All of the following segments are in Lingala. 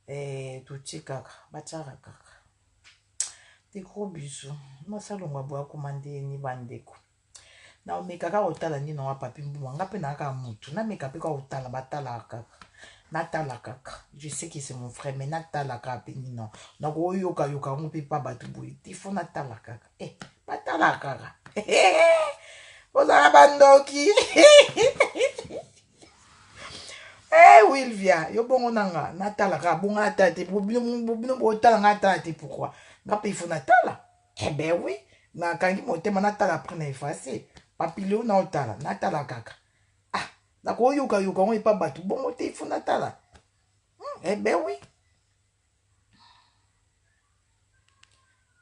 Eh, totie kaka batiaka kaka te. Gros bisous. Mwasi alongwa boye akoma ndeni bandeko. Naomeka kaka kotala nini wa Papi Mbuma. Nga mpe naa kaka mutu, nameka mpe kaka kotala. Batalaka kaka, natala kaka. Je sais que c'est mon frère, mais natala kaka mpe nino. Nakoyokayoka yango mpe pa bato boye te, fo natala kaka. Eh, batala kaka, ozala bandoki. Eh, Wilvia, yo bongo na nga natala kaka bongo, natala te. Bino botala, nga natala te. Pourquoi nga mpe il faut natala? Eh ben oui, nakangi motema, natala, après na efface. Papilio, naotala, natala kaka. Ah, nakoyokayoka yango epa bato bongo te, il faut natala. Eh ben oui,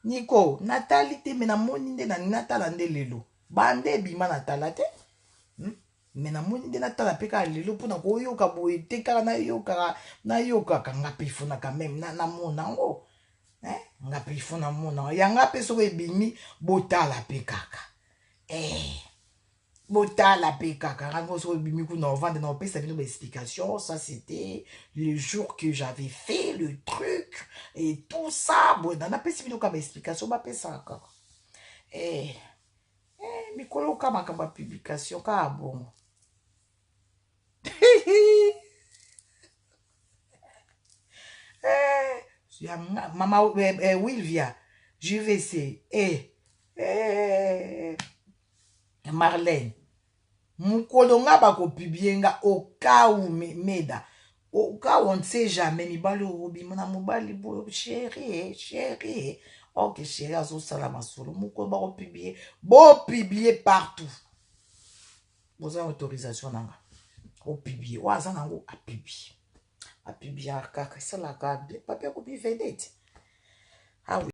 Nico, natali te, me namoni nde natala nde lelo. Bande ebima, natala te, Me namoni nde natala mpe kaka lelo, mpona koyoka boye te kaka nayokaka, nayokaka. Nga mpe ifo na quand même namona yango. Nga mpe ifo namona yango. Yanga mpe soki ebimi, botala mpe kaka. Eh, botala mpe kaka. Nga soki ebimi kuna, ovanda na opesa bino baexplication. Ça, c'était le jour que j'avais fait le truc et tout ça. Boye napesi bino kaka baexplication, bapesaka kaka. Eh, eh, mikolo ka makambo ya publication kaka bongo. Eh, ya mama eh, eh, Wilvia JVC, eh, eh, Marlène, mokolo nga bakopublier nga, au cas où, meda, au cas où, on ne sait jamais. Mibali oyo obima na mobali boyo, chéri, chéri, ok, chéri azosala masolo. Mokolo bakopublier, bopublier partout. Boza autorisation na nga opublier. Oyo aza nango apublier, apublier kaka, esalaka bien. Papi akomi vedette. Ah oui.